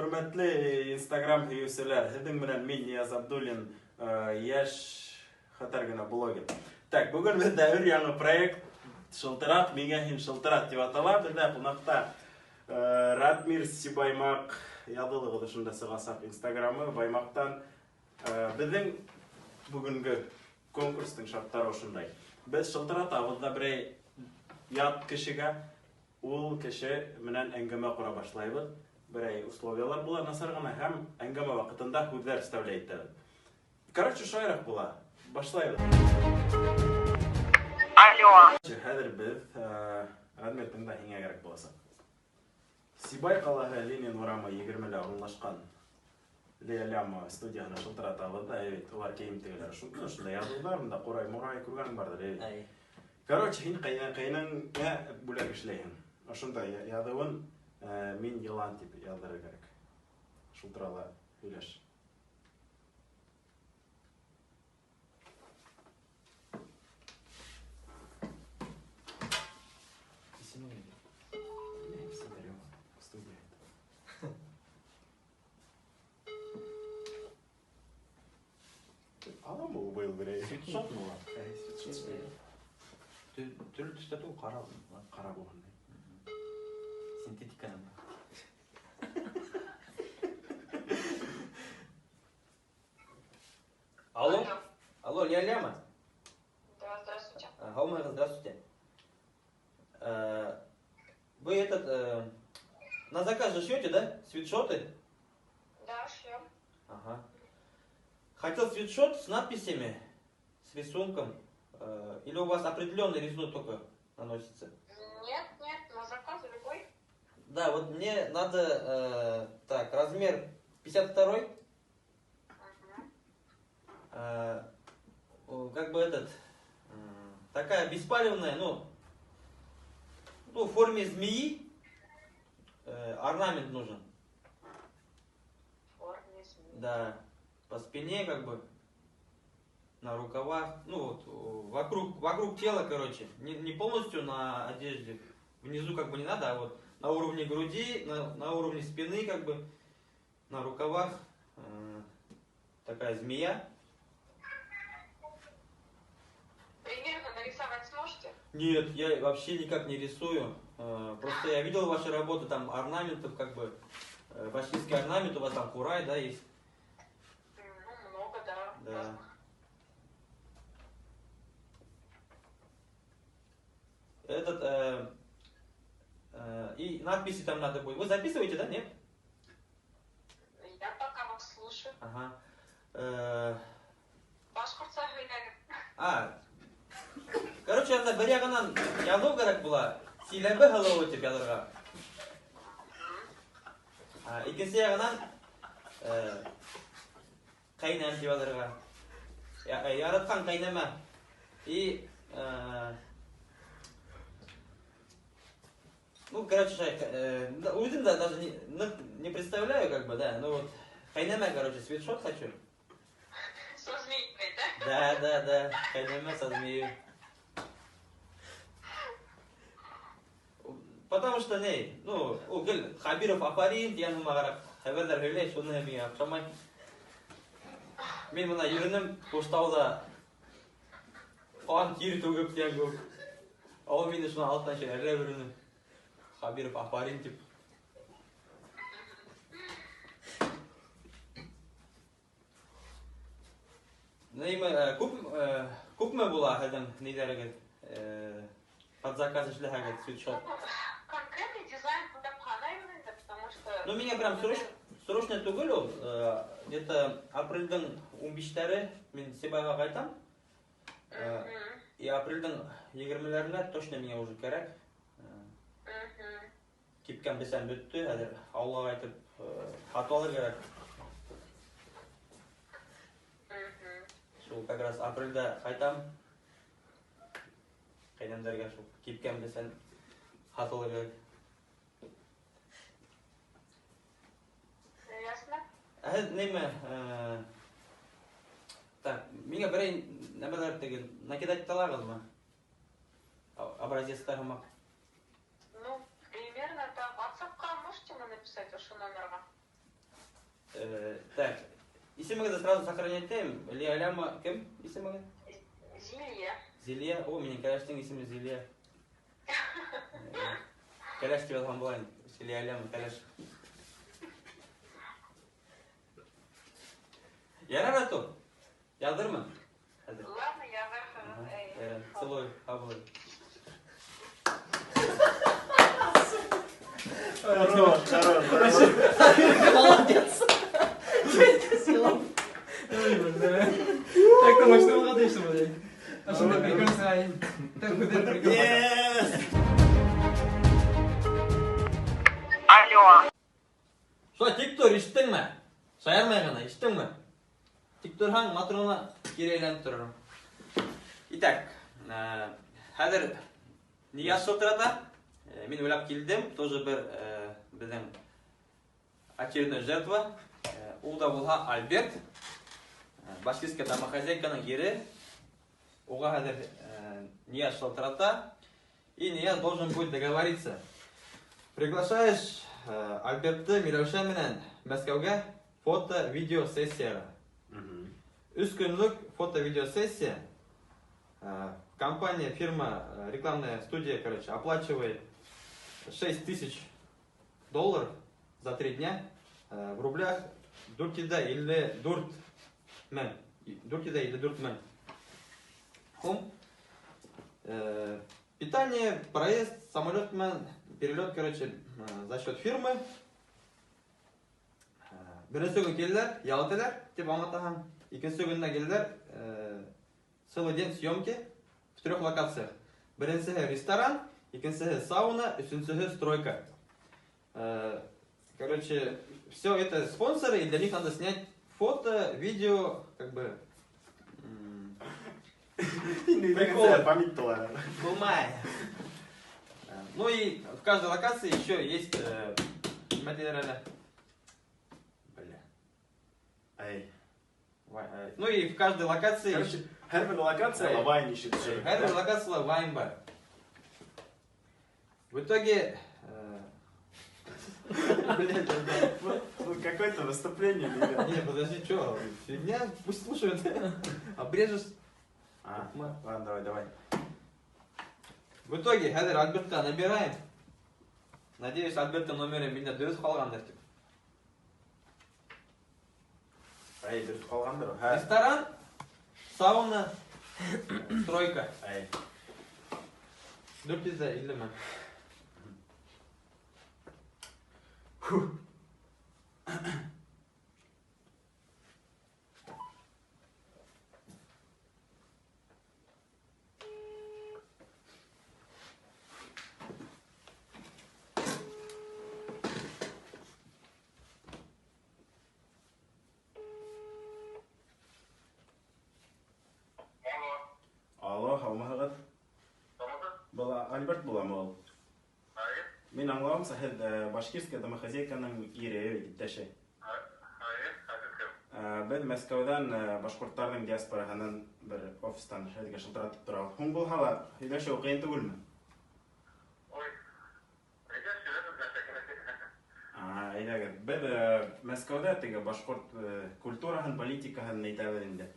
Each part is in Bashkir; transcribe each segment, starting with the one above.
Хөрмәтле Инстаграм һөйөүселәр, һеҙҙең менән мин, Нияз Абдуллин, йәш хәтәр генә блогер. Так, бөгөн беҙҙә өр яңы проект «Шылтырат, миңә һин шылтырат» тип атала. Беҙҙә ҡунаҡта Радмир Сибаймаҡ, яҙылығыҙ, ошонда сығасаҡ Инстаграмы Баймаҡтан. Беҙҙең бөгөнгө конкурстың шарттары ошондай. Беҙ шылтыратабыҙ да берәй ят кешегә, ул кеше менән әңгәмә ҡора башлайбыҙ. Берәй условиялар була насар ғына, һәм әңгәмә ваҡытында һүҙҙәр вставлять итәбеҙ. Короче, шулайыраҡ була. Башлайбыҙ. Алло. Хәҙер беҙ, Радмир, тыңда, һиңә кәрәк буласаҡ. Сибай ҡалаһы, Ленин урамы 20-лә урынлашҡан Лея студияһына шылтыратабыҙ да, бит, улар кейем тегеләр. Шунда яҙыуҙар, мында ҡурай-мурай күргәнең барҙыр, бит. Әй. Короче, һин ҡәйнәңә бүләк эшләйһең. Ошонда яҙыуын «Мин йылан» тип яҙҙырыр кәрәк. Шул турала һөйләш. Исеме ни? Сибарева, студия. Аламы ул быйыл берәй? Свитшот мы улар? Әй, свитшот. Төрлө төҫтә түгел, ҡара. Ҡара булһын. Синтетиканан. Алло? Алло, Ляляма? Да, здравствуйте. Һаумыһығыҙ, здравствуйте. Вы этот, на заказ же шьете, да? Свитшоты? Да, шьем. Ага. Хотел свитшот с надписями, с рисунком. Или у вас определенный рисунок только наносится? Нет, нет, на заказ любой. Да, вот мне надо, так, размер 52. Как бы этот, такая беспалевная, ну, в форме змеи, орнамент нужен. В форме змеи. Да, по спине, как бы, на рукавах, ну вот, вокруг тела, короче, не полностью на одежде, внизу как бы не надо, а вот на уровне груди, на уровне спины, как бы, на рукавах, такая змея. Примерно нарисовать сможете? Нет, я вообще никак не рисую. Просто я видел ваши работы, там орнаментов, как бы, башкирский орнамент, у вас там курай, да, есть? Ну, много, да. Да. Разных. Этот, и надписи там надо будет. Вы записываете, да, нет? Я пока вас слушаю. Ага. Башҡортса һөйләгеҙ. А, короче, анда бер яғынан яҙыу кәрәк була. Силәбе һылыуы тип яҙырға. А, икенсе яғынан, ҡәйнәм тип яҙырға. Яратҡан ҡәйнәмә. И, ну, короче, шай, да, үҙем дә даже не, ну, не представляю, как бы, да, ну вот, ҡәйнәмә, короче, свитшот хочу. Со змейкой, да? Да, да, да, ҡәйнәмә со змеей. Потому что, не, ну, ул гел Хабиров афарин тигән һымағыраҡ хәбәрҙәр һөйләй, шуны миңә оҡшамай. Мин бына йөрөнөм Ҡуштауҙа ҡан тир түгеп тигән кеүек. Ул мине шунан алыҫтан шулай әрләп йөрөнө. Хабиров афарин тип. Нейме, күпме була һеҙҙең ниҙәрегеҙ? Под заказ эшләһәгеҙ, свитшот. Конкретный дизайн тапҡанайым инде, потому что... Ну, миңә прям срочно түгел ул. Где-то апрелдең 15-тәре мин Сибайға ҡайтам. И апрелдең 20-ләренә точно миңә уже кәрәк. Кипкән бесән бөттө, хәҙер ауылға ҡайтып, һатып алыр кәрәк. Шул как раз апрелдә ҡайтам. Ҡәйнәмдәргә шул кипкән бесән һатып алыр кәрәк. Ясно. Ә һеҙ нимә, так, миңә берәй нәмәләр теге накидать итә алағыҙмы? Образецтар һымаҡ. Ну, примерно, да. WhatsApp-ҡа можете мы написать ошо номерға? Исемегеҙҙе сразу сохранять итәйем. Лиаляма кем исемегеҙ? Зилия. Зилия. О, минең кәләштең исеме Зилия. Кәләш тип яҙған була инде. Лиаляма кәләш. Ярар, Ату. Яҙырмын. Хәҙер. Ладно, яҙырһығыҙ. Ярар. Целую, һау. Хорош, хорош, хорош. Молодец. Так-то мощно молодец, блядь. А что ты прикольно. Так прикольно. Yes! Алло. Шулай тик тор, ишеттеңме? Шаярмай ғына, ишеттеңме? Тик торһаң, матур ғына кире әйләнеп торормон. Итак, хәҙер Нияз шылтырата. Мин уйлап килдем, тоже бер беҙҙең очередной жертва. Ул да булһа Альберт. Башкирская домохозяйканың ире. Уға хәҙер Нияз шылтырата. И Нияз должен будет договориться. Приглашаешь Альбертты Миләүшә менән Мәскәүгә фото-видеосессияға. Өс көнлөк фото-видеосессия. Компания, фирма, рекламная студия, короче, оплачивает $6000 за 3 дня. В рублях 454 мең. 454 мең. Һум. Питание, проезд, самолет менән, перелет, короче, за счет фирмы. Беренсе көн килделәр, ял итәләр, тип аңлатаһың. Икенсе көнөнә килделәр, целый день съемки в 3 локациях. Беренсеһе ресторан, икенсеһе сауна, өсөнсөһө стройка. Короче, все это спонсоры, и для них надо снять фото, видео, как бы. Прикол. Память тула. Булмай. Ну и в каждой локации еще есть материалы. Бля. Эй. Ну и в каждой локации... Короче, һәр бер локацияла вайн еще төшөрөп. Һәр бер локацияла вайн бар. В итоге... Блядь, ну какое-то выступление, ребят. Не, подожди, чё? Фигня, пусть слушают. Обрежешь. А, ладно, давай, давай. В итоге, хәҙер Альбертҡа набираем. Надеюсь, Альберттың номеры миндә дөрөҫ ҡалғандыр тип. Эй, дөрөҫ ҡалғандыр. Һә. Ресторан, сауна, стройка. Эй. 450 мең. Алло, һаумыһығыҙ? Был Альберт буламы ул? Мин аңлауымса, һеҙ башкирская домохозяйканың ире бит, иптәше. Беҙ Мәскәүҙән башҡорттарҙың диаспораһынан бер офистан һеҙгә шылтыратып торабыҙ. Һуң булһа ла һөйләшеү ҡыйын түгелме? Әйҙәгеҙ. Беҙ Мәскәүҙә теге башҡорт культураһын, политикаһын әйтәбеҙ инде.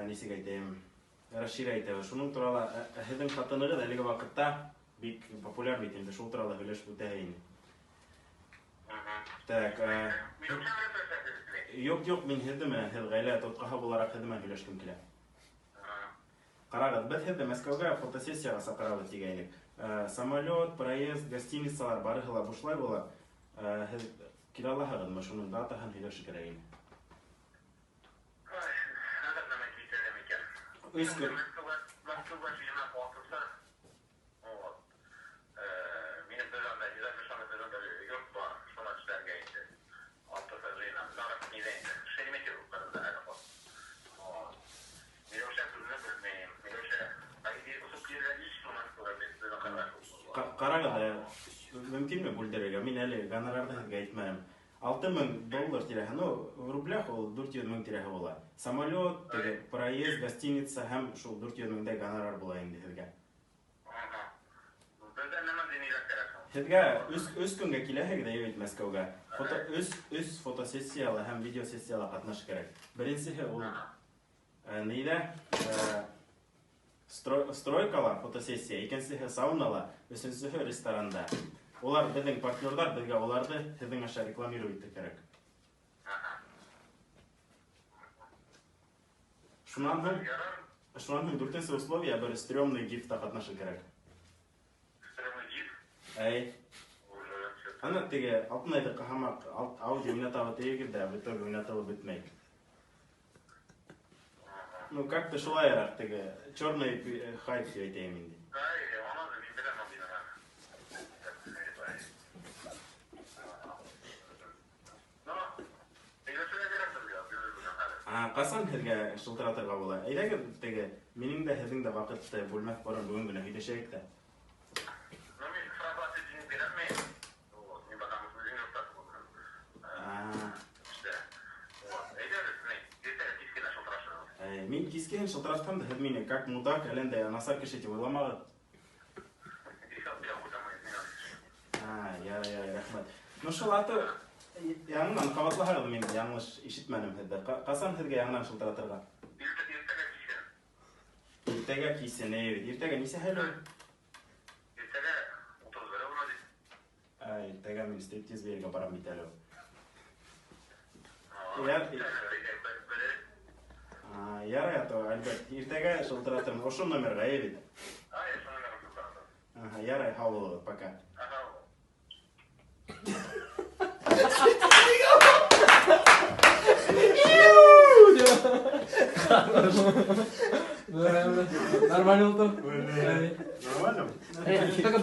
Нисек әйтәйем, расширя итәбеҙ. Шуның турала һеҙҙең ҡатынығыҙ әлеге ваҡытта бик популяр бит инде, шул турала һөйләшеп үтә ине. Так, юҡ, юҡ, мин һеҙҙе менән, һеҙ ғаилә тотҡаһы булараҡ һеҙҙе менән һөйләшкем килә. Ҡарағыҙ, беҙ һеҙҙе Мәскәүгә фотосессияға саҡырабыҙ тигәйнек. Самолет, проезд, гостиницалар барыһы ла бушлай була. Һеҙ килә алаһығыҙмы? Шуның датаһын һөйләшер кәрәк ине. Өс көн. Ҡарағыҙ, мөмкинме бүлдерергә? Мин әле гонорарҙы һеҙгә әйтмәнем. $6000 тирәһе, ну, в рублях ул 400 мең тирәһе була. Самолет, теге проезд, гостиница һәм шул 400 меңдә гонорар була инде һеҙгә. Һеҙгә өс көнгә киләһегеҙ әйе бит Мәскәүгә. Фото өс фотосессияла һәм видеосессияла ҡатнаш кәрәк. Беренсеһе ул ниҙә? Стройкала фотосессия, икенсеһе саунала, өсөнсөһө ресторанда. Улар беҙҙең партнерҙар, беҙгә уларҙы һеҙҙең аша рекламировать итеү кәрәк. Шунан һуң дүртенсе условие бер стрёмный гифта ҡатнашыу кәрәк. Стрёмный гиф? Әй. Ана теге Алтынайҙыҡы һамаҡ аудио уйнатабыҙ тейегеҙ ҙә, в итоге уйнатылып бөтмәй. Ну, как-то шулайыраҡ теге черный хайп тип әйтәйем инде. Әй, уны мин беләм ул динәне. Ну, һөйләшергә кәрәк беҙгә, беҙ хәҙер. Ҡасан һеҙгә шылтыратырға була? Әйҙәгеҙ теге, минең дә һеҙҙең дә ваҡытты бүлмәҫ борон бөгөн генә һөйләшәйек тә. Ну, мин сразу ответить бирә алмайым. Вот, мин потому что үҙем юҡта булдым. Эштә. Вот, әйҙәгеҙ, ни, иртәгә кис кенә шылтырашығыҙ. Мин кискеһен шылтыратһам да, һеҙ мине как мудак, әллә ниндәй насар кеше тип уйламағыҙ. Ярай, ярай, рәхмәт. Ну, шул аты яңынан ҡабатлаһағыҙ, мин яңылыш ишетмәнем һеҙҙе. Ҡасан һеҙгә яңынан шылтыратырға? Иртәгә кисен. Иртәгә кисен, әйе бит. Иртәгә нисә хәл ул? Иртәгә 31 вроде. Иртәгә мин стриптиз бирергә барам бит әле. Ярай, ато, Альберт, иртәгә шылтыратырмын. Ошо номерға, әйе бит? Ай, ошо номерға шылтыратырмын. Аха, ярай, һау булығыҙ, пока. Аха. Нормально было. Нормально? Только